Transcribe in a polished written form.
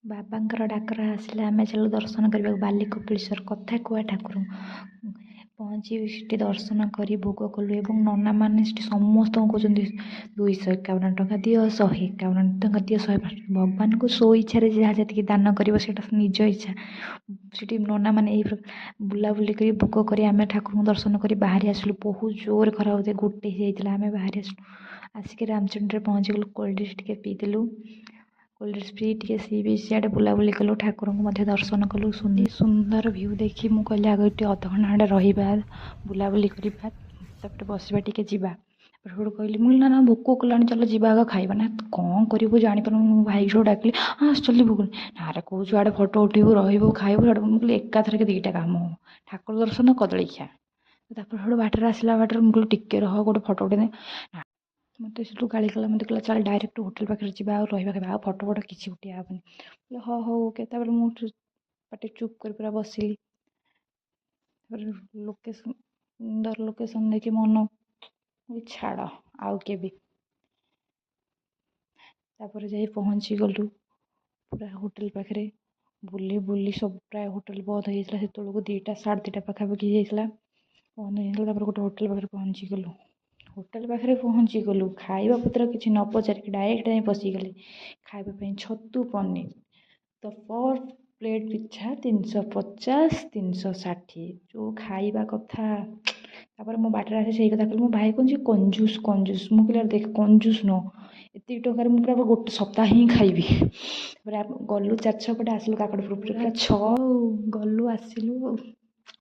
ବାବାଙ୍କର ଡାକରା ଆସିଲା, ଆମେ ଚାଲୁ ଦର୍ଶନ କରିବାକୁ ବାଲି କପିଳେଶ୍ୱର, କଥା କୁହା ଠାକୁରଙ୍କୁ। ପହଞ୍ଚି ସେଠି ଦର୍ଶନ କରି ଭୋଗ କଲୁ ଏବଂ ନନାମାନେ ସେଠି ସମସ୍ତଙ୍କୁ କହୁଛନ୍ତି, 251 ଟଙ୍କା ଦିଅ, 151 ଟଙ୍କା ଦିଅ, 105। ଭଗବାନଙ୍କୁ ସ୍ୱ ଇଚ୍ଛାରେ ଯାହା ଯେତିକି ଦାନ କରିବ, ସେଇଟା ନିଜ ଇଚ୍ଛା। ସେଠି ନନାମାନେ ଏହି ବୁଲାବୁଲି କରି, ଭୋଗ କରି, ଆମେ ଠାକୁରଙ୍କୁ ଦର୍ଶନ କରି ବାହାରି ଆସିଲୁ। ବହୁତ ଜୋରରେ ଖରା ହେଉଥାଏ, ଗୋଟେ ହେଇଯାଇଥିଲା। ଆମେ ବାହାରି ଆସିଲୁ, ଆସିକି ରାମଚଣ୍ଡୀରେ ପହଞ୍ଚିଗଲୁ। କୋଲ୍ଡ ଡ୍ରିଙ୍କସ୍ ଟିକେ ପିଇଦେଲୁ। କୋଲ୍ଡ ଡ୍ରିଙ୍କସ୍ ପିଇ ଟିକେ ସି ବିଚ୍ ସିଆଡ଼େ ବୁଲାବୁଲି କଲୁ, ଠାକୁରଙ୍କୁ ମଧ୍ୟ ଦର୍ଶନ କଲୁ। ସୁନ୍ଦର ଭ୍ୟୁ ଦେଖି ମୁଁ କହିଲି, ଆଗ ଏଠି ଅଧଘଣ୍ଟା ଖଣ୍ଡେ ରହିବା, ବୁଲାବୁଲି କରିବା, ତାପରେ ବସିବା ଟିକେ, ଯିବା। ତାପରେ ସେଠୁ କହିଲି, ମୁଁ କହିଲି, ନା ନା, ଭୋକ କଲାଣି, ଚାଲ ଯିବା ଆଗ ଖାଇବା। ନା, କ'ଣ କରିବୁ ଜାଣିପାରୁନୁ। ମୁଁ ଭାଇକି ସବୁ ଡାକିଲି, ହଁ ଜଲ୍ଦି, ଭୋକ। ନା କହୁଛୁ ଆଡ଼େ ଫଟୋ ଉଠେଇବୁ, ରହିବୁ, ଖାଇବୁ। ସିଆଡ଼େ ମୁଁ କହିଲି, ଏକାଥରକେ ଦୁଇଟା କାମ, ଠାକୁର ଦର୍ଶନ, କଦଳୀ ଖିଆ। ତାପରେ ସେଠୁ ବାଟରେ ଆସିଲା ବାଟରେ ମୁଁ କହିଲି, ଟିକେ ରହ, ଗୋଟେ ଫଟୋ ଉଠେଇ। ମୋତେ ସେଠୁ ଗାଳି କଲା। ମୋତେ କହିଲା, ଚାଲ ଡାଇରେକ୍ଟ ହୋଟେଲ ପାଖରେ ଯିବା ଆଉ ରହିବା, ଖାଇବା, ଆଉ ଫଟୋ ଫଟୋ କିଛି ଉଠେଇବା ହେବନି। ହଉ ହଉ, ଓକେ। ତାପରେ ମୁଁ ପାଟି ଚୁପ୍ କରି ପୁରା ବସିଲି। ତାପରେ ଲୋକେସନ୍, ସୁନ୍ଦର ଲୋକେସନ୍ ଦେଖି ମନ ଛାଡ଼, ଆଉ କେବେ। ତାପରେ ଯାଇ ପହଞ୍ଚିଗଲୁ ପୁରା ହୋଟେଲ ପାଖରେ। ବୁଲି ବୁଲି ସବୁ ପ୍ରାୟ ହୋଟେଲ ବନ୍ଦ ହେଇଯାଇଥିଲା ସେତେବେଳକୁ। 2ଟା 2:30 ପାଖାପାଖି ହେଇଯାଇଥିଲା, ବନ୍ଦ ହେଇଯାଇଥିଲା। ତାପରେ ଗୋଟେ ହୋଟେଲ ପାଖରେ ପହଞ୍ଚିଗଲୁ। ହୋଟେଲ ପାଖରେ ପହଞ୍ଚିଗଲୁ, ଖାଇବା ପତ୍ର କିଛି ନ ପଚାରିକି ଡାଇରେକ୍ଟ ଯାଇ ପଶିଗଲି ଖାଇବା ପାଇଁ। ଛତୁ ପନିର ତ ପର୍ ପ୍ଲେଟ୍ ପିଛା 350, 360। ଯେଉଁ ଖାଇବା କଥା! ତାପରେ ମୋ ବାଟରେ ଆସି ସେଇ କଥା କହିଲି। ମୋ ଭାଇ କହୁଛି, କଞ୍ଜୁସ, କଞ୍ଜୁସ। ମୁଁ କହିଲି, ଆରେ ଦେଖ, କଞ୍ଜୁସ ନୁହଁ, ଏତିକି ଟଙ୍କାରେ ମୁଁ ପୁରା ଗୋଟେ ସପ୍ତାହ ହିଁ ଖାଇବି। ତାପରେ ଗଲୁ ଚାରି ଛଅ ପଟେ, ଆସିଲୁ କାକଟପୁର ପୁରା ଛଅ, ଗଲୁ ଆସିଲୁ।